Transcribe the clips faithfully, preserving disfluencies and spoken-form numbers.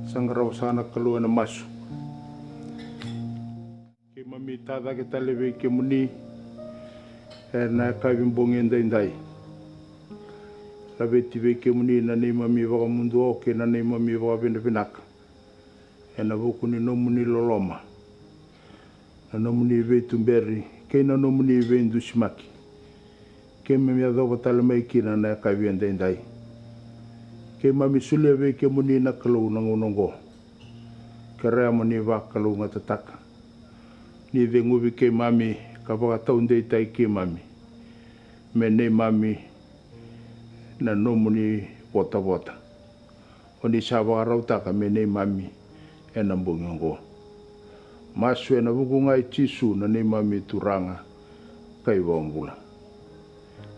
Sa qarava saka na Kalou ena masu. Keimami tacake tale vei kemuni ena yakavi bogi edaidai. Laveti vei kemuni na neimami vakamuduo kei na neimami vakavinavinaka ena vuku ni nomuni loloma, na nomuni veituberi kei na nomuni veidusimaki. Keimami yacova tale mai kina na yakavi edaidai. Keimami solia vei kemuni na Kalou na gauna oqo. Kerea mo ni vakalougatataka, ni ceguvi keimami ka vakataudeitaki keimami me neimami na nomuni votavota o ni sa vakarautaka me neimami ena bogi oqo. Masu ena vuku ga i Jisu na neimami Turaga ka iVakabula.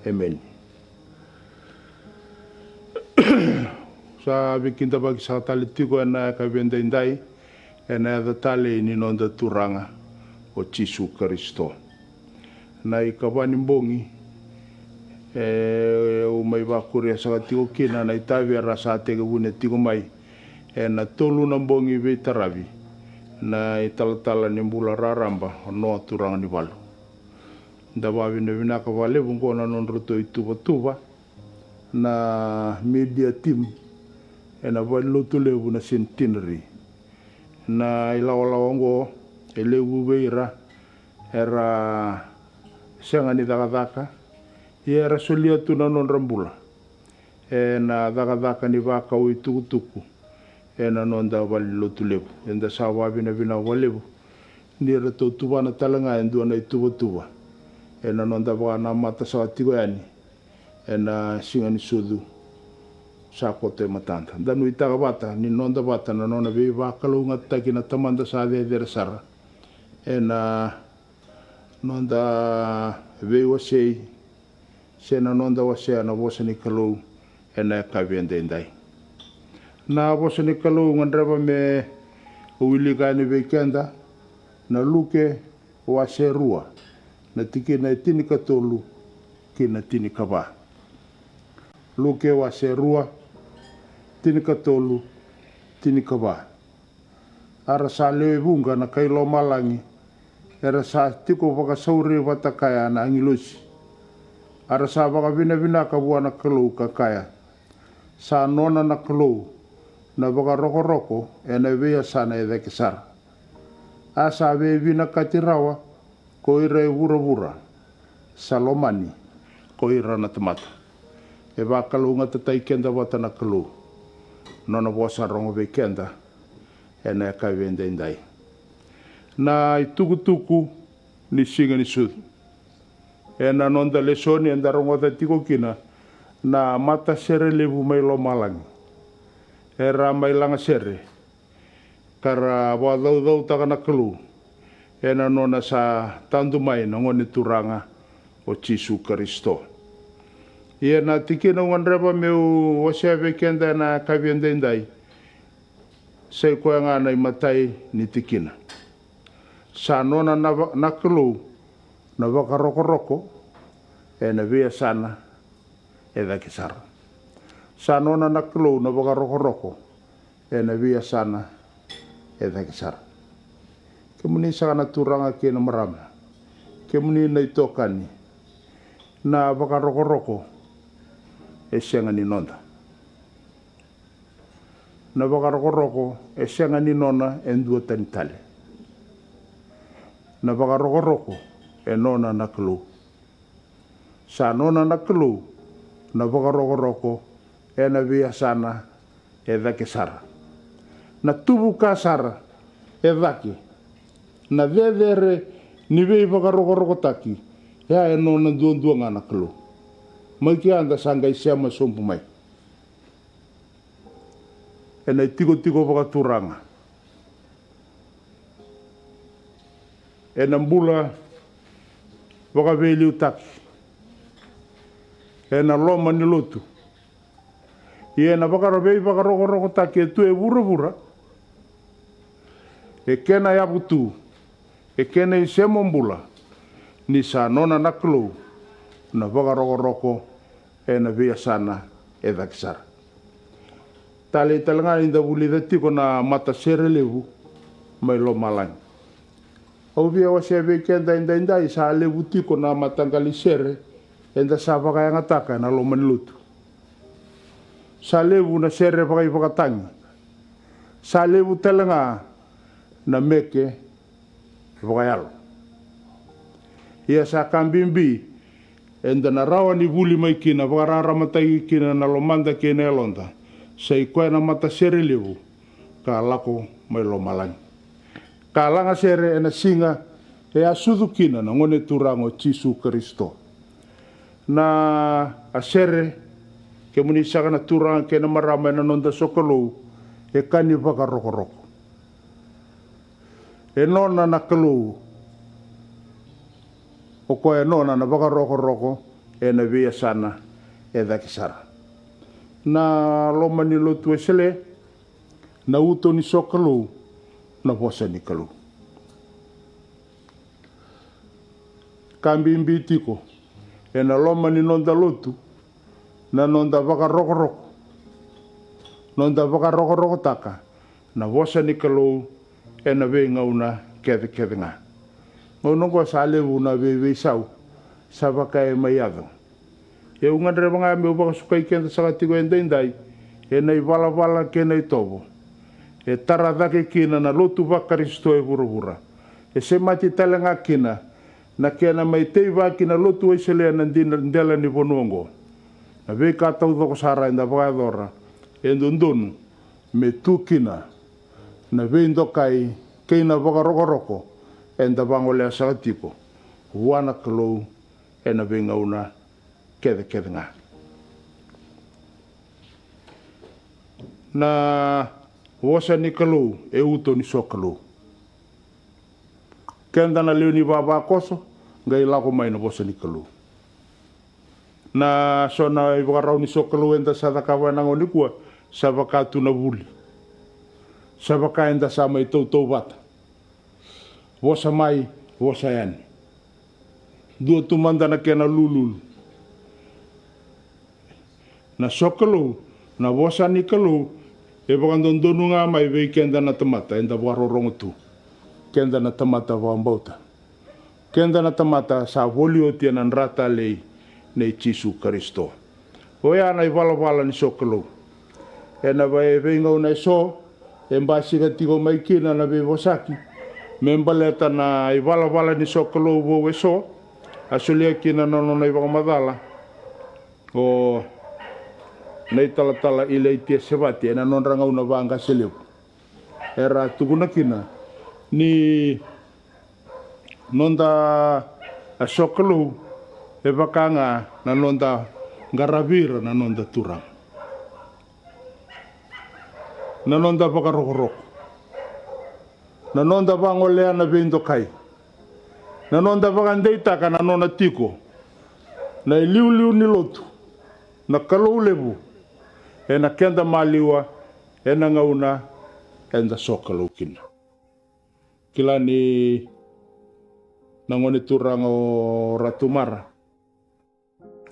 Emeni. Sa veikidavaki saka tale tiko ena yakavi edaidai ena yaca talei ni noda Turaga o Jisu Karisito. Na ikava ni bogi e, au mai vakuria saka tiko kina na itavi era sa tekivuna tiko mai ena tolu na bogi veitaravi na italatala ni bula raraba o Noa Turaganivalu. Da vakavinavinaka vakalevu oqo na nodratou ituvatuva na media team ena valenilotu levu na Centenary. Na ilawalawa oqo e levu vei ira era sega ni cakacaka, ia era solia tu na nodra bula ena cakacaka ni vakau itukutuku ena noda valenilotu levu. Eda sa vakavinavinaka vakalevu ni ratou tuvana tale ga e dua na ituvatuva ena noda vakanamata saka tiko yani ena siga ni sucu sa koto e matada. Da nuitaka vata ni noda vata na nona veivakalougatataki na Tamada sa cecere sara ena noda veiwasei se na noda wasea na vosa ni Kalou ena yakavi edaidai. Na vosa ni Kalou gadreva me wilika yani vei keda na Luke wase rua, na tikina e tinikatolu ki na tinikava. Luke wase rua, tinikatolu, tinikava. A ra sa lewe vuqa na kai lomalagi era sa tiko vakasauri vata kaya na agilosi. A ra sa vakavinavinaka vua na Kalou ka kaya, sa nona na Kalou na vakarokoroko ena veiyasana e cake sara. A sa veivinakati rawa ko ira e vuravura, sa lomani ko ira na tamata. E vakalougatataki keda vata na Kalou, nona vosa rogo vei keda ena yakavi edaidai. Na itukutuku ni siga ni sucu. Ena noda lesoni eda rogoca tiko kina na matasere levu mai lomalagi era mai lagasere ka ra vakacaucautaka na Kalou ena nona sa tadu mai na Gone Turaga o Jisu Karisito. Ia na tikina au gadreva meu wasea vei keda ena yakavi edaidai sa i koya ga na imatai ni tikina. Sa nona na, na Kalou na vakarokoroko ena veiyasana e cake sara. Sa nona na Kalou na vakarokoroko ena veiyasana e cake sara. Kemuni saka na turaga kei na marama, kemuni na itokani, na vakarokoroko e sega ni noda. Na vakarokoroko e sega ni nona e dua tani tale. Na vakarokoroko e nona na Kalou. Sa nona na Kalou na vakarokoroko ena veiyasana e cake sara. Na tuvu ka sara e cake, na cecere ni veivakarokorokotaki, e a e nona duadua ga na Kalou. Mai kea da sa qai sema sobu mai ena itikotiko vakaturaga, ena bula vakaveiliutaki, ena loma ni lotu, ia ena vakaro, veivakarokorokotaki e tu e vuravura, e kena yavu tu, e kena isema bula, ni sa nona na Kalou na vakarokoroko ena veiyasana e cake sara. Talei tale ga ni da vulica tiko na matasere levu mai lomalagi. Au via wasea vei keda edaidai, sa levu tiko na mataqali sere eda sa vakayagataka ena loma ni lotu. Sa levu na sere vakaivakatagi. Sa levu tale ga na meke vakayalo. Ia sa ka bibi eda na rawa ni vuli mai kina, vakararamataki kina na lomada kei na yaloda, sa i koya na matasere levu ka lako mai lomalagi, ka lagasere ena siga e a sucu kina na Gone Turaga o Jisu Karisito. Na a sere, kemuni saka na turaga kei na marama, ena noda sokalou e ka ni vakarokoroko. E nona na Kalou, o koya e nona na vakarokoroko ena veiyasana e cake sara. Na loma ni lotu Wesele, na uto ni sokalou na vosa ni Kalou. Ka bibi tiko ena loma ni noda lotu na noda vakarokoroko, noda vakarokorokotaka na vosa ni Kalou ena veigauna kecekece ga. Gauna oqo sa levu na veiveisau sa vaka e mai yaco. Au gadreva ga meu vakasukai keda saka tiko edaidai ena ivalavala kei na itovo e tara cake kina na lotu vaKarisito e vuravura. E semati tale ga kina na kena mai teivaki na lotu Wesele ena dina, dela ni vanua oqo. Na veika taucoko sara eda vakayacora e dodonu me tu kina na veidokai kei na vakarokoroko eda vagolea saka tiko vua na Kalou ena veigauna kecekece ga. Na vosa ni Kalou e uto ni sokalou. Keda na lewe ni vavakoso, qai lako mai na vosa ni Kalou. Na so na ivakarau ni sokalou eda sa cakava ena gauna nikua, sa vaka tu na vuli. Sa vaka eda sa mai tautauvata. Vosa mai, vosa yani. Dua tu mada na kena lululu. Na sokalou, na vosa ni Kalou, e vakadodonu ga mai vei keda na tamata eda vakarorogo tu. Keda na tamata vakabauta. Keda na tamata sa voli oti ena dra talei nei Jisu Karisito. Oya na ivalavala ni sokalou. Ena vei, veigauna eso, e basika tiko mai kina na veivosaki me baleta na ivalavala ni sokalou vou eso, a solia kina na nona ivakamacala o na italatala Ilaitia Sevati ena nodra gauna vaqase levu. Era tukuna kina ni noda a sokalou e vaka ga na noda qaravi ira na noda Turaga. Na noda vakarokoroko, na noda vagolea na veidokai, na noda vakadeitaka na nona tiko na iliuliu ni lotu, na Kalou levu, ena keda maliwa ena gauna eda sokalou kina. Kila ni na gone turaga o Ratu Mara,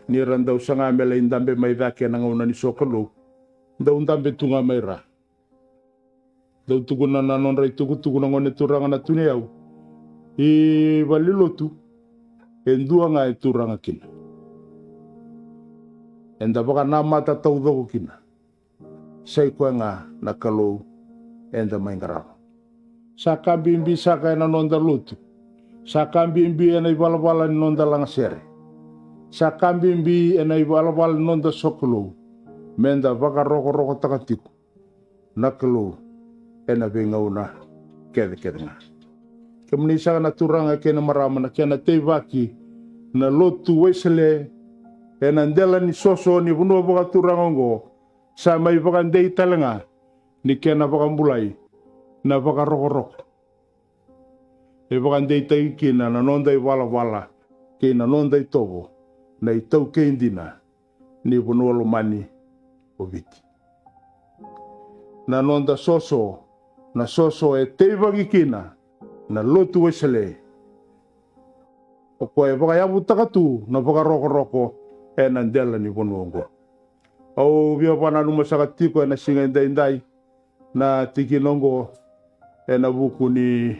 ni ra dau saga me lai dabe mai cake ena gauna ni sokalou, dau dabe tu ga mai ra. Dau tukuna na nodra itukutuku na gone turaga na Tui Yau, i valenilotu e dua ga e turaga kina, eda vakanamata taucoko kina. Sa i koya ga na Kalou eda mai qarava. Sa ka bibi saka ena noda lotu. Sa ka bibi ena ivalavala ni noda lagasere. Sa ka bibi ena ivalavala ni noda sokalou, meda vakarokorokotaka tiko na Kalou ena veigauna kecekece ga. Kemuni saka na turaga kei na marama, na kena teivaki na lotu Wesele ena dela ni soso ni vanua vakaturaga oqo, sa mai vakadei tale ga ni kena vakabulai na vakarokoroko. E vakadeitaki kina na noda ivalavala kei na noda itovo na itaukei dina ni vanua lomani o Viti. Na noda soso, na soso e teivaki kina na lotu Wesele, o koya e vakayavutaka tu na vakarokoroko ena dela ni vanua oqo. Au via vakananuma saka tiko ena siga edaidai na tikina oqo ena vuku ni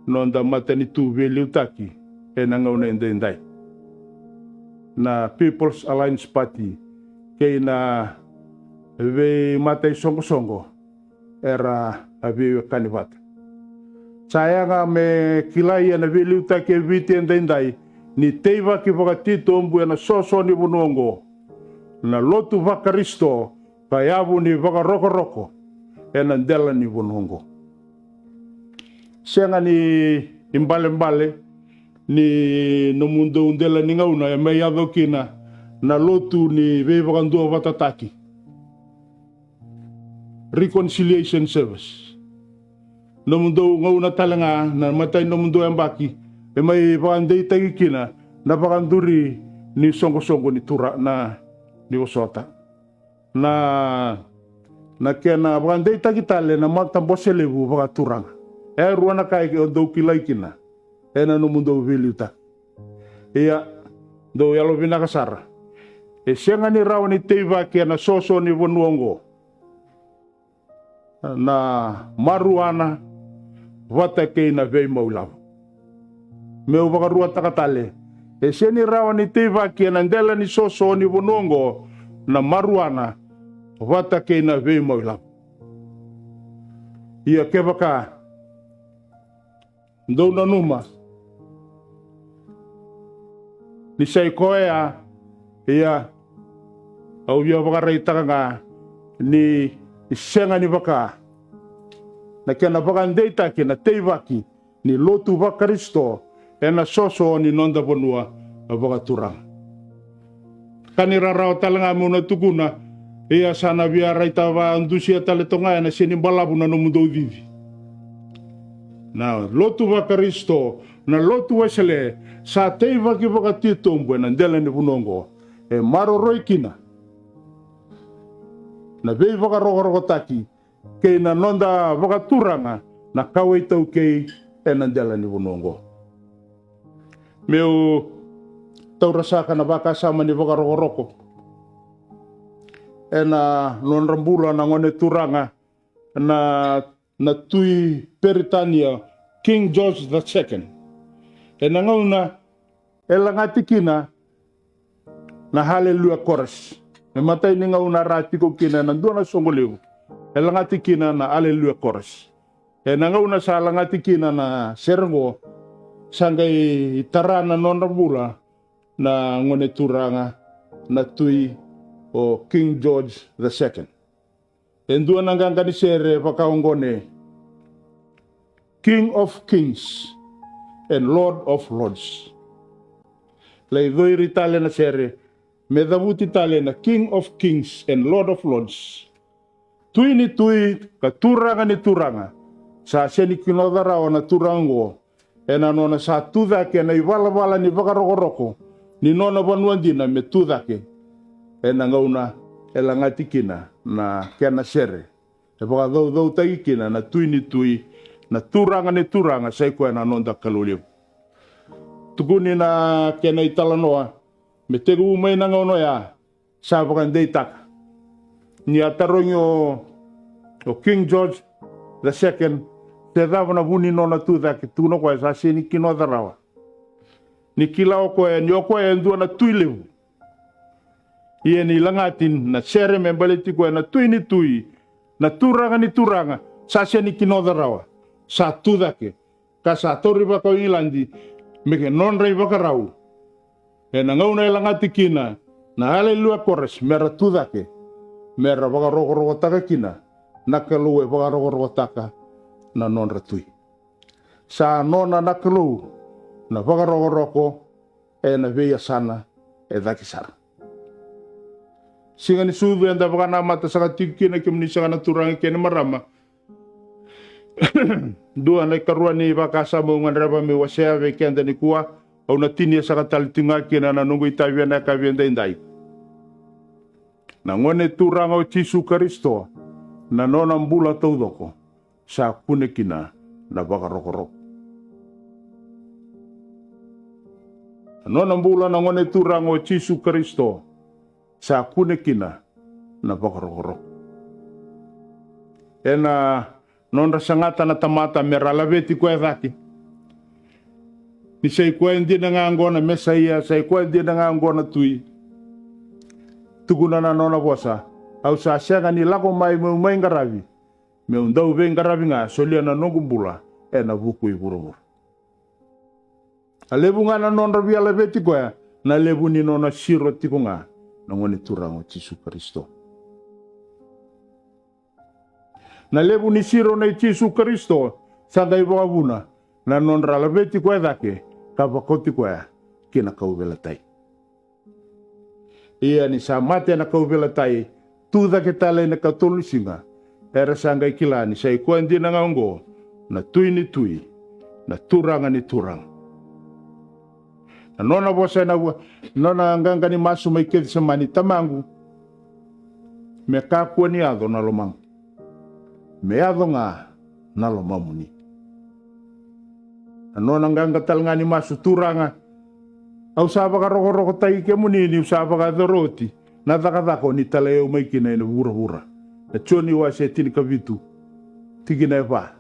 noda matanitu veiliutaki ena gauna edaidai. Na People's Alliance Party kei na veimata isoqosoqo era a veiwekani vata. Sa yaga me kilai ena veiliutaki e Viti edaidai ni teivaki vakatitobu ena soso ni vanua oqo na lotu vaKarisito ka yavu ni vakarokoroko ena dela ni vanua oqo. Sega ni ibalebale ni nomudou dela ni gauna e mai yaco kina na lotu ni veivakaduavatataki, reconciliation service. Nomudou gauna tale ga na matai nomudou yabaki e mai vakadeitaki kina na vakaduri ni soqosoqo ni tura na ni vosota na na kena vakadeitaki tale na matabose levu vakaturaga. E rua na ka e dou kilai kina ena nomudou veiliutaki. Ia, dou yalovinaka sara. E sega ni rawa ni teivaki ena soso ni vanua oqo na maruana vata kei na veimau ilavo. Meu vakaruataka tale, e sega ni rawa ni teivaki ena dela ni soso ni vanua oqo na maruana vata kei na veimau ilavo. Ia kevaka dou nanuma ni sa i koya, ia au via vakaraitaka ga ni sega ni vaka na kena vakadeitaki na teivaki ni lotu vaKarisito ena soso ni noda vanua vakaturaga. Ka ni rarawa tale ga meu na tukuna, ia sa na via raita vakadusia tale toga ena sega ni balavu na nomudou cici. Na lotu vaKarisito, na lotu Wesele, sa teivaki vakatitobu ena dela ni vanua oqo e maroroi kina na veivakarokorokotaki kei na noda vakaturaga na kawa iTaukei ena dela ni vanua oqo. Meu taura saka na vakasama ni vakarokoroko ena nodra bula na gone turaga na na tui Peritania, King George the Second. Ena gauna e lagati kina na Hallelujah Chorus. Me matai ni gauna ra tiko kina ena dua na soqo levu, e lagati kina na Hallelujah Chorus. Ena gauna sa lagati kina na sere oqo, sa qai tara na nodra bula na gone turaga na tui o King George the Second. E dua na qaqa ni sere vakaoqo ne, King of Kings and Lord of Lords. Lai coiri tale na sere me cavuti tale na King of Kings and Lord of Lords. Tui ni tui ka Turaga ni turaga. Sa sega ni kinoca rawa na turaga oqo ena nona sa tucake ena ivalavala ni vakarokoroko ni nona vanua dina me tucake. Ena gauna e lagati kina na kena sere, e vakacaucautaki kina na Tui ni tui, na Turaga ni turaga, sa i koya na noda Kalou levu. Tukuni na kena italanoa me tekivu mai na gauna oya, sa vakadeitaka ni a tarogi o, o King George the Second se cava na vu ni nona tucake, tukuna o koya sa sega ni kinoca rawa. Ni kila o koya ni o koya e dua na tui levu. Ia ni lagati na sere me baleti koya na Tui ni tui, na Turaga ni turaga, sa sega ni kinoca rawa, sa tucake. Ka sa tauri vaka o Igiladi me ke nodra ivakarau. Ena gauna e lagati kina na Hallelujah Chorus me ra tucake, me ra vakarokorokotaka kina na Kalou e vakarokorokotaka na nodra tui. Sa nona na Kalou na vakarokoroko ena veiyasana e cake sara. Siga ni sucu eda vakanamata saka tiko kina, kemuni saka na turaga kei na marama. Dua na ikarua ni vakasama au gadreva meu wasea vei keda nikua, au na tinia saka tale tiko ga kina na noqu itavi ena yakavi edaidai. Na Gone Turaga o Jisu Karisito, na nona bula taucoko sa kune kina na vakarokoroko. Na nona bula na Gone Turaga o Jisu Karisito sa kune kina na vakarokoroko. Ena nodra sagata na tamata me ra laveti koya cake, ni sa i koya dina ga oqo na Mesaia, sa i koya dina ga oqo na Tui. Tukuna na nona vosa: Au sa sega ni lako mai meu mai qaravi, meu dau veiqaravi ga, solia na noqu bula ena vuku i vuravura. A levu ga na nodra via laveti koya, na levu ni nona siro tiko ga na Gone Turaga o Jisu Karisito. Na levu ni siro nei Jisu Karisito sa qai vakavuna na nodra laveti koya cake ka vakoti koya ki na kauveilatai. Ia ni sa mate ena kauveilatai, tu cake tale ena ikatolu ni siga, era sa qai kila ni sa i koya dina ga oqo na Tui ni tui, na Turaga ni turaga. Na nona vosa ena vua, nona qaqa ni masu mai Kecisemani: Tamaqu, me kakua ni yaco na lomaqu, me yaco ga na lomamuni. Na nona qaqa tale ga ni masu: Turaga, au sa vakarokorokotaki kemuni niu sa vakayacora oti na cakacaka o ni talai au mai kina ena vuravura. Na Joni wase tinikavitu, tikina e va.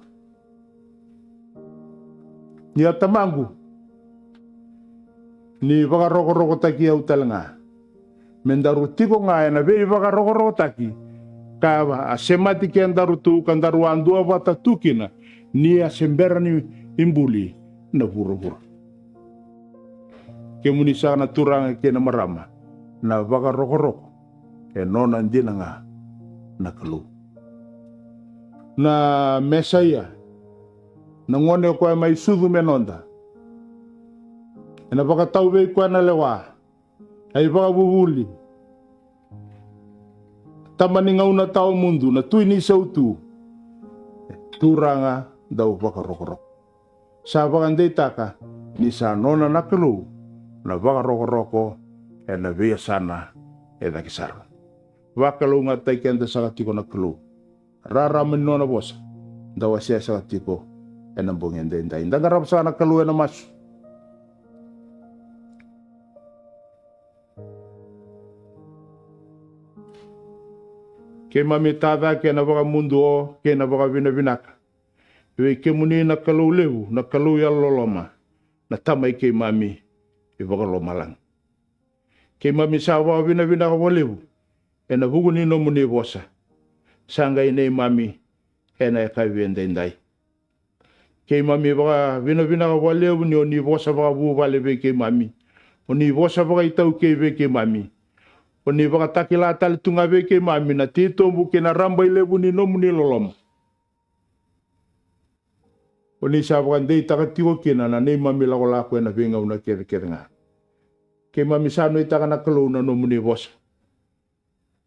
Ia Tamaqu, ni vakarokorokotaki au tale ga, me daru tiko ga ena veivakarokorokotaki ka a semati kedaru tu, ka daru a duavata tu kina, ni a se bera ni buli na vuravura. Kemuni saka na turaga kei na marama, na vakarokoroko e nona dina ga na Kalou. Na Mesaia, na gone o koya mai sucu me noda. Ena vakatau vei koya na lewa, a ivakavuvuli, tama ni gauna tawamudu, na tui ni sautu, e turaga dau vakarokoroko. Sa vakadeitaka ni sa nona na Kalou na vakarokoroko ena veiyasana e cake sara. Vakalougatataki keda saka tiko na Kalou. Rarama ni nona vosa da wasea saka tiko ena bogi edaidai. Da qarava saka na Kalou ena masu. Keimami tacake ena vakamuduo kei na vakavinavinaka vei kemuni na Kalou levu, na Kalou yalololoma, na Tamai keimami e vakalomalagi. Keimami sa vakavinavinaka vakalevu ena vuku ni nomuni vosa sa qai neimami ena yakavi edaidai. Keimami vakavinavinaka vakalevu ni o ni vosa vakavuvale vei keimami, o ni vosa vakaitaukei vei keimami, o ni vakatakila tale tu ga vei keimami na titobu kei na rabailevu ni nomuni loloma. O ni sa vakadeitaka tiko kina na neimami lakolako ena veigauna kecekece ga. Keimami sa nuitaka na Kalou na nomuni vosa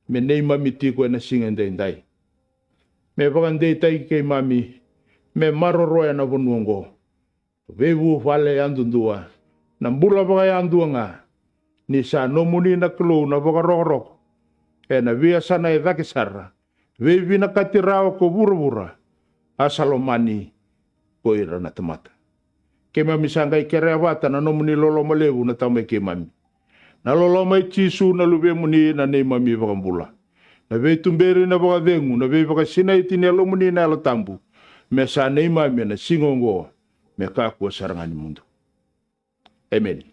me neimami tiko ena siga edaidai, me vakadeitaki keimami me maroroya na vanua oqo, veivuvale yadudua, na bula vakayadua ga, ni sa nomuni na Kalou na vakarokoroko ena veiyasana e cake sara, veivinakati rawa ko vuravura, a sa lomani ko ira na tamata. Keimami sa qai kerea vata na nomuni loloma levu na Tamai keimami, na loloma i Jisu na Luvemuni na neimami iVakabula, na veituberi, na vakacegu, na veivakasinaiti ni Yalomuni na Yalo Tabu, me sa neimami ena siga oqo me kakua sara ga ni mudu. Emeni.